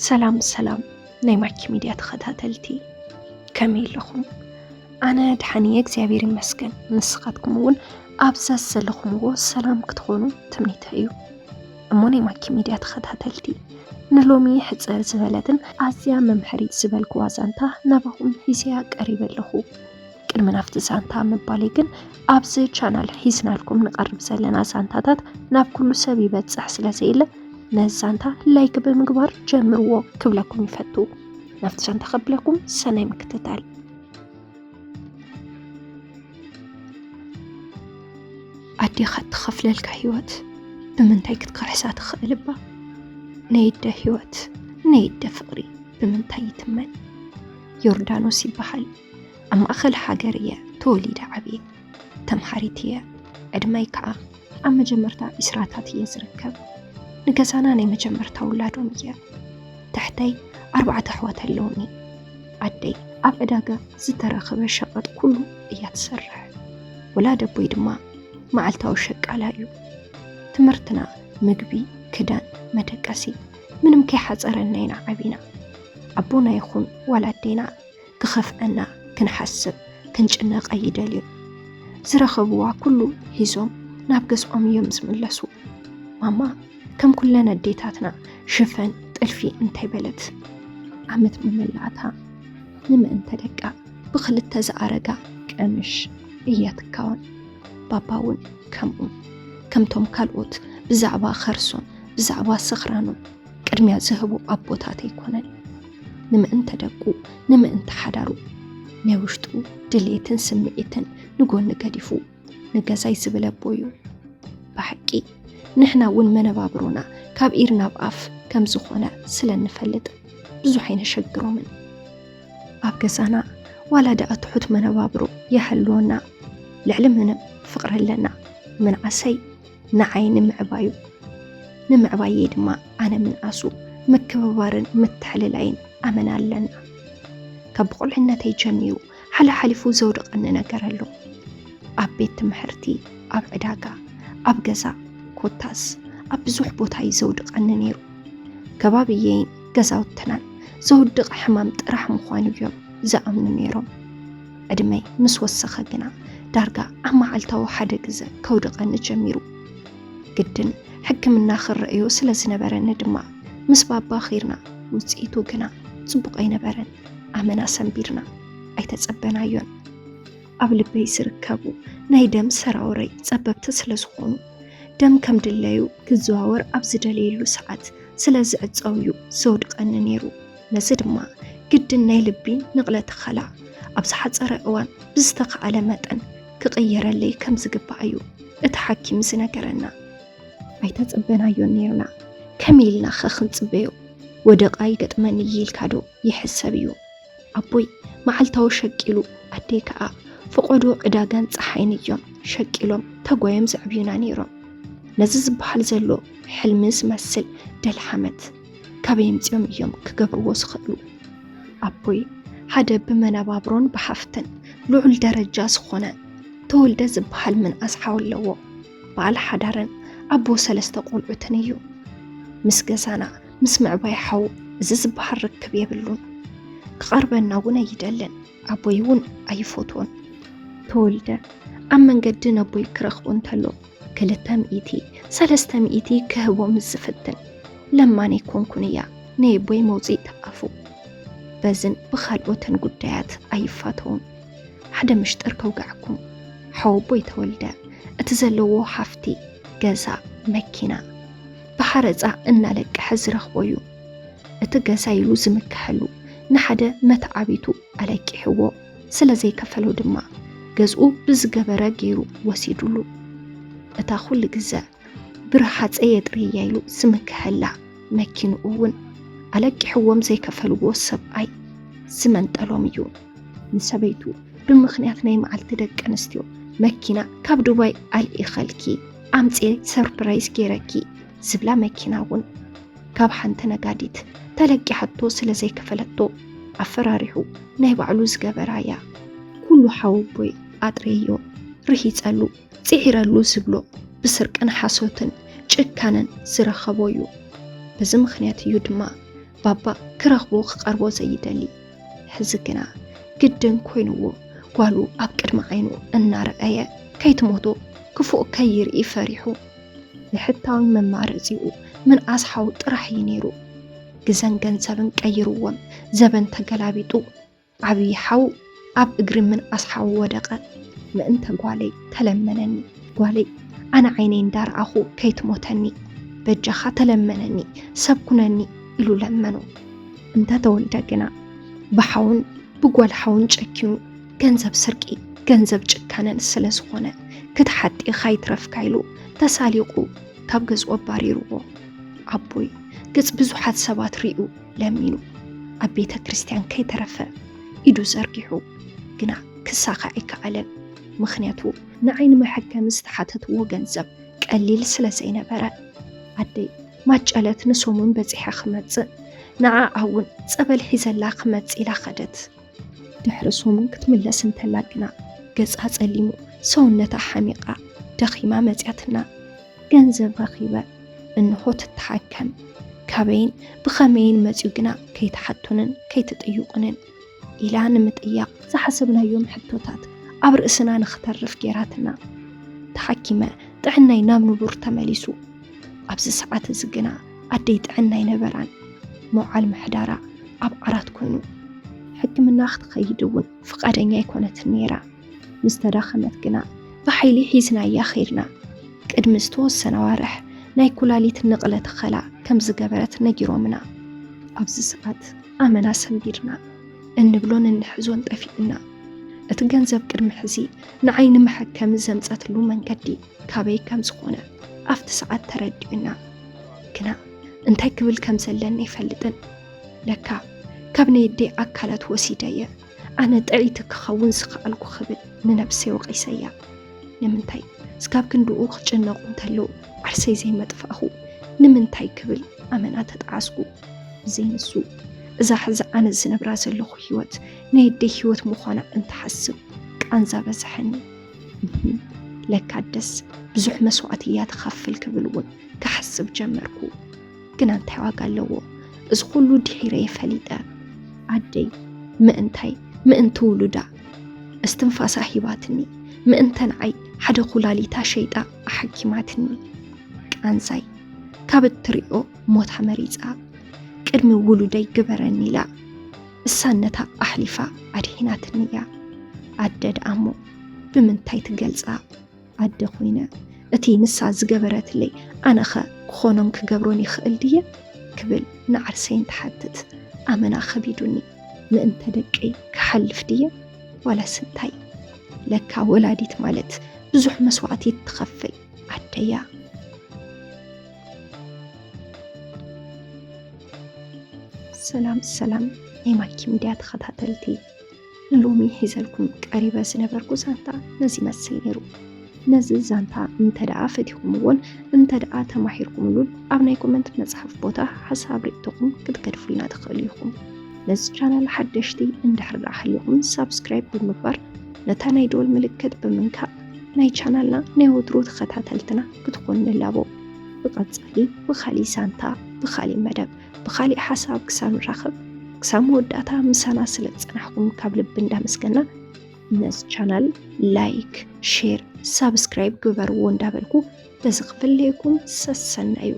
ሰላም ሰላም ናይ ማኪ ሚድያ ተኸታተልቲ፣ ከመይ ኣለኹም? ኣነ ደሓን እየ እግዚኣብሔር ይመስገን። ንስኻትኩም እውን ኣብ ዘዘለኹምዎ ሰላም ክትኾኑ ትምኒተይ እዩ። እሞ ናይ ማኪ ሚድያ ተኸታተልቲ፣ ንሎሚ ሕፅር ዝበለትን ኣዝያ መምሃሪት ዝበልክዋ ዛንታ ናባኹም ሒዘያ ቀሪበ ኣለኹ። ቅድሚ ናብቲ ዛንታ ምባለይ ግን፣ ኣብዚ ቻናል ሒዝናልኩም ንቐርብ ዘለና ዛንታታት ናብ ኩሉ ሰብ ይበፅሕ ስለ ዘየለ፣ ነዚ ዛንታ ላይክ ብምግባር ጀምርዎ ክብለኩም ይፈቱ። ናብቲ ዛንታ ከብለኩም ሰናይ ምክትታል። ኣዴኻ እትኸፍለልካ ህይወት ብምንታይ ክትከሕሳ ትኽእል እባ? ነይደ ህይወት፣ ነይደ ፍቕሪ ብምንታይ ይትመን? ዮርዳኖስ ይበሃል። ኣብ ማእኸል ሃገር እየ ተወሊደ ዓብየ። ተምሃሪት እየ። ዕድመይ ከዓ ኣብ መጀመርታ ዒስራታት እየ ዝርከብ። ንገዛና ናይ መጀመርታ ውላዶም እየ። ትሕተይ ኣርባዕተ ኣሕዋት ኣለውኒ። ኣደይ ኣብ ዕዳጋ ዝተረኸበ ሸቐጥ ኩሉ እያ ትሰርሕ። ወላዲ ኣቦይ ድማ መዓልታዊ ሸቃላ እዩ። ትምህርትና፣ ምግቢ፣ ክዳን፣ መደቀሲ፣ ምንም ከይሓፀረና ኢና ዓቢና። ኣቦና ይኹን ዋላ ኣዴና ክኸፍአና ክንሓስብ ክንጭነቕ ኣይደልዩን። ዝረኸብዋ ኩሉ ሒዞም ናብ ገዝኦም እዮም ዝምለሱ። ማማ ከም ኩለን ኣዴታትና ሽፈን ጥልፊ እንታይ በለት? ዓመት መመላእታ ንምእንተ ደቃ ብኽልተ ዝኣረጋ ቀምሽ እያ ትካወን። ባባ እውን ከምኡ። ከምቶም ካልኦት ብዛዕባ ኸርሱን ብዛዕባ ስኽራኑን ቅድሚያ ዝህቡ ኣቦታት ኣይኮነን። ንምእንተ ደቁ፣ ንምእንተ ሓዳሩ፣ ናይ ውሽጡ ድሌትን ስምዒትን ንጎኒ ገዲፉ ንገዛይ ዝብል ኣቦ እዩ። ብሓቂ ንሕና እውን መነባብሮና ካብ ኢድ ናብ ኣፍ ከም ዝኾነ ስለ እንፈልጥ ብዙሕ ኣይነሸግሮምን። ኣብ ገዛና ዋላ ደኣ ትሑት መነባብሮ ይሃልወና፣ ልዕሊ ምንም ፍቕሪ ኣለና። ምንዓሰይ ንዓይ ንምዕባዩ፣ ንምዕባየይ ድማ ኣነ ምንኣሱ ምክብባርን ምትሕልላይን ኣመና ኣለና። ካብ ብቑልዕነተይ ጀሚሩ ሓለሓሊፉ ዘውድቐኒ ነገር ኣሎ። ኣብ ቤት ትምህርቲ፣ ኣብ ዕዳጋ፣ ኣብ ገዛ፣ ኮታስ ኣብ ብዙሕ ቦታ እዩ ዘውድቐኒ ነይሩ። ከባብየይን ገዛውትናን ዘውድቕ ሕማም ጥራሕ ምዃኑ እዮም ዝኣምኑ ነይሮም። ዕድመይ ምስ ወሰኸ ግና ዳርጋ ኣብ መዓልታዊ ሓደ ግዘ ከውድቐኒ ጀሚሩ። ግድን ሕክምና ክረኣዮ ስለ ዝነበረኒ ድማ ምስ ባባ ኸይርና፣ ውፅኢቱ ግና ፅቡቕ ኣይነበረን። ኣመና ሰንቢርና ኣይተፀበናዮን። ኣብ ልበይ ዝርከቡ ናይ ደም ሰራውረይ ፀበብቲ ስለ ዝኾኑ፣ ደም ከም ድለዩ ክዘዋወር ኣብ ዝደለየሉ ሰዓት ስለ ዝዕፀው እዩ ዘውድቐኒ ነይሩ። ነዚ ድማ ግድን ናይ ልቢ ንቕለ ተኸላ ኣብ ዝሓፀረ እዋን ብዝተኻእለ መጠን ክቕየረለይ ከም ዝግባእ እዩ እቲ ሓኪም ዝነገረና። ኣይተፀበናዮን ነይርና። ከመይ ኢልና ኸ ክንፅበዮ? ወደቓ ይገጥመኒ እዩ ኢልካ ዶ ይሕሰብ እዩ? ኣቦይ መዓልታዊ ሸቂሉ፣ ኣደይ ከኣ ፈቖዶ ዕዳጋን ጸሓይን እዮም ሸቂሎም ተጓዮም ዘዕብዩና ነይሮም። ነዚ ዝበሃል ዘሎ ሕልሚ ዝመስል ደልሃመት ካበይ ኣምጺኦም እዮም ክገብርዎ ዝኽእሉ? ኣቦይ ሓደ ብመነባብሮን ብሃፍትን ልዑል ደረጃ ዝኾነ ተወልደ ዝበሃል ምንኣስ ሓው ኣለዎ። በዓል ሓዳርን ኣቦ ሰለስተ ቆልዑትን እዩ። ምስ ገዛና፣ ምስ ምዕባይ ሓው እዚ ዝበሃል ርክብ የብሉን። ክቐርበና እውን ኣይደልን። ኣቦይ እውን ኣይፈትዎን። ተወልደ ኣብ መንገዲ ነቦይ ክረኽቦ እንተሎ ክልተ ሚእቲ፣ ሰለስተ ሚእቲ ክህቦ ምስ ዝፍትን፣ ለማኒ ኣይኮንኩን እያ ናይ ኣቦይ መውፅኢት ኣፉ። በዝን ብኻልኦትን ጉዳያት ኣይፋተውን። ሓደ ምሽጥር ከውግዓኩም። ሓወቦይ ተወልደ እቲ ዘለዎ ሃፍቲ፣ ገዛ፣ መኪና፣ ብሓረፃ እናለቀሐ ዝረኽቦ እዩ። እቲ ገዛ ኢሉ ዝምከሐሉ ንሓደ መተዓቢቱ ኣለቂሕዎ ስለ ዘይከፈሎ ድማ ገዝኡ ብዝገበረ ገይሩ ወሲዱሉ። እታ ኩሉ ግዘ ብርሃፀ የጥርያ ኢሉ ዝምከሐላ መኪንኡ እውን ኣለቂሕዎም ዘይከፈልዎ ሰብኣይ ዝመንጠሎም እዩ። ንሰበይቱ ብምኽንያት ናይ መዓልቲ ደቂ ኣንስትዮ መኪና ካብ ዱባይ ኣልኢኸልኪ ኣምፅኤ ሰርፕራይዝ ገይረኪ ዝብላ መኪና እውን ካብ ሓንቲ ነጋዲት ተለቂሓቶ ስለ ዘይከፈለቶ ኣፈራሪሑ ናይ ባዕሉ ዝገበራ እያ። ኩሉ ሓወቦይ ኣጥረዮ፣ ርሂፀሉ፣ ፅዒረሉ ዝብሎ ብስርቅን ሓሶትን ጭካነን ዝረኸቦ እዩ። በዚ ምኽንያት እዩ ድማ ባባ ክረኽቦ ክቐርቦ ዘይደሊ። ሕዚ ግና ግድን ኮይንዎ ጓሉ ኣብ ቅድሚ ዓይኑ እናረኣየ ከይትሞቶ ክፉእ ከይርኢ ፈሪሑ። ብሕታዊ መማረፂኡ ምንኣስ ሓው ጥራሕ እዩ ነይሩ። ግዘን ገንዘብን ቀይርዎም ዘበን ተገላቢጡ ዓብዪ ሓው ኣብ እግሪ ምንኣስ ሓው ወደቐ። ምእንተ ጓለይ ተለመነኒ፣ ጓለይ ኣነ ዓይነይ እንዳረኣኹ ከይትሞተኒ በጃኻ ተለመነኒ፣ ሰብ ኩነኒ ኢሉ ለመኖ። እንተተወልደ ግና ብሓውን ብጓል ሓውን ጨኪኑ ገንዘብ ስርቂ ገንዘብ ጭካነን ስለ ዝኾነ ክትሓጢ ካይትረፍካ ኢሉ ተሳሊቑ ካብ ገዝኡ ኣባሪርዎ። ኣቦይ ገጽ ብዙሓት ሰባት ርእዩ ለሚኑ ኣብ ቤተ ክርስቲያን ከይተረፈ ኢዱ ዘርጊሑ ግና ክሳኻ ኣይከኣለን። ምኽንያቱ ንዓይ ንመሐከሚ ዝተሓተትዎ ገንዘብ ቀሊል ስለ ዘይነበረ ኣደይ ማጨለት ንሶሙን በጺሐ ክመጽእ ንዓኣ እውን ጸበል ሒዘላ ክመጽእ ኢላ ኸደት። ድሕሪ ሶሙን ክትምለስ እንተላ ግና ገጻ ጸሊሙ ሰውነታ ሓሚቓ ደኺማ መጽያትና። ገንዘብ ረኺበ እንሆ ትተሓከም ካበይን ብኸመይን መጽዩ ግና ከይትሓቱንን ከይትጥይቑንን ኢላ ንምጥያቕ ዝሓሰብናዮም ሕቶታት ኣብ ርእስና ንኽተርፍ ጌራትና። ተሓኪመ ጥዕናይ ናብ ንቡር ተመሊሱ። ኣብዚ ሰዓት እዚ ግና ኣደይ ጥዕና ኣይነበራን። መውዓል ምሕዳራ ኣብ ዓራት ኮይኑ ሕክምና ክትኸይድ እውን ፍቓደኛ ኣይኮነትን ነይራ። ምስ ተዳኸመት ግና ብሓይሊ ሒዝናያ ኸይድና። ቅድሚ ዝተወሰነ ኣዋርሕ ናይ ኩላሊት ንቕለ ተኸላ ከም ዝገበረት ነጊሮምና። ኣብዚ ሰዓት ኣመና ሰንቢድና። እንብሎን እንሕዞን ጠፊኡና። እቲ ገንዘብ ቅድሚ ሕዚ ንዓይ ንመሐከሚ ዘምጸትሉ መንገዲ ካበይ ከም ዝኾነ ኣብቲ ሰዓት ተረዲኡና። ግና እንታይ ክብል ከም ዘለኒ ኣይፈልጥን። ለካ ካብ ናይ ኣደይ ኣካላት ወሲደየ ኣነ ጥዕይቲ ክኸውን ዝኸኣልኩ ክብል ንነብሰይ ወቒሰያ። ንምንታይ እስካብ ክንድኡ ክጭነቑ እንተለዉ ዓርሰይ ዘይመጥፋእኹ ንምንታይ ክብል ኣመና ተጠዓስኩ። ብዘይ ንሱ እዛ ሕዚ ኣነ ዝነብራ ዘለኹ ህይወት ናይ ኣደይ ህይወት ምዃና እንትሓስብ ቃንዛ በዝሐኒ። እህም፣ ለካ ኣደስ ብዙሕ መስዋእቲ እያ ትኸፍል ክብል እውን ክሓስብ ጀመርኩ። ግና እንታይ ዋጋ ኣለዎ? እዚ ኩሉ ድሒረየ ፈሊጠ። ኣደይ ምእንታይ ምእንቲ ውሉዳ እስትንፋሳ ሂባትኒ፣ ምእንተ ንዓይ ሓደ ኩላሊታ ሸይጣ ኣሓኪማትኒ። ቃንዛይ ካብ እትሪኦ ሞታ መሪጻ ቅድሚ ውሉደይ ግበረኒ ኢላ እሳነታ ኣሕሊፋ ኣድሒናትኒ እያ። ኣደ ደኣ እሞ ብምንታይ ትገልጻ? ኣደ ኮይነ እቲ ንሳ ዝገበረትለይ ኣነኸ ክኾኖን ክገብሮን ይኽእል ድየ? ክብል ንዓርሰይ እንትሓትት ኣመና ከቢዱኒ። ምእንተ ደቀይ ክሓልፍ ድየ ዋላስ እንታይ? ለካ ወላዲት ማለት ብዙሕ መስዋእቲ ትኸፍል ኣደ እያ። ሰላም ሰላም ናይ ማኪ ሚድያ ተኸታተልቲ፣ ንሎሚ ሒዘልኩም ቀሪበ ዝነበርኩ ዛንታ ነዚ ይመስል ነይሩ። ነዚ ዛንታ እንተ ደኣ ፈቲኹምዎን እንተ ደኣ ተማሂርኩምሉን ኣብ ናይ ኮመንት መጽሓፍ ቦታ ሓሳብ ርእይቶኹም ክትገድፉልና ትኽእሉ ኢኹም። ነዚ ቻናል ሓደሽቲ እንድሕር ደኣ ሃሊኹም ሳብስክራይብ ብምግባር ነታ ናይ ደወል ምልክት ብምንካእ ናይ ቻናልና ናይ ወትሩ ተኸታተልትና ክትኾኑ ንላቦ። ብቐጻሊ ብኻሊእ ዛንታ ብኻሊእ መደብ ብኻሊእ ሓሳብ ክሳብ ንራኸብ ክሳብ መወዳእታ ምሳና ስለ ዝጸናሕኩም ካብ ልቢ እንዳመስገና ነዚ ቻናል ላይክ፣ ሼር፣ ሳብስክራይብ ግበርዎ እንዳበልኩ በዚ ክፍለየኩም ሰሰናዩ።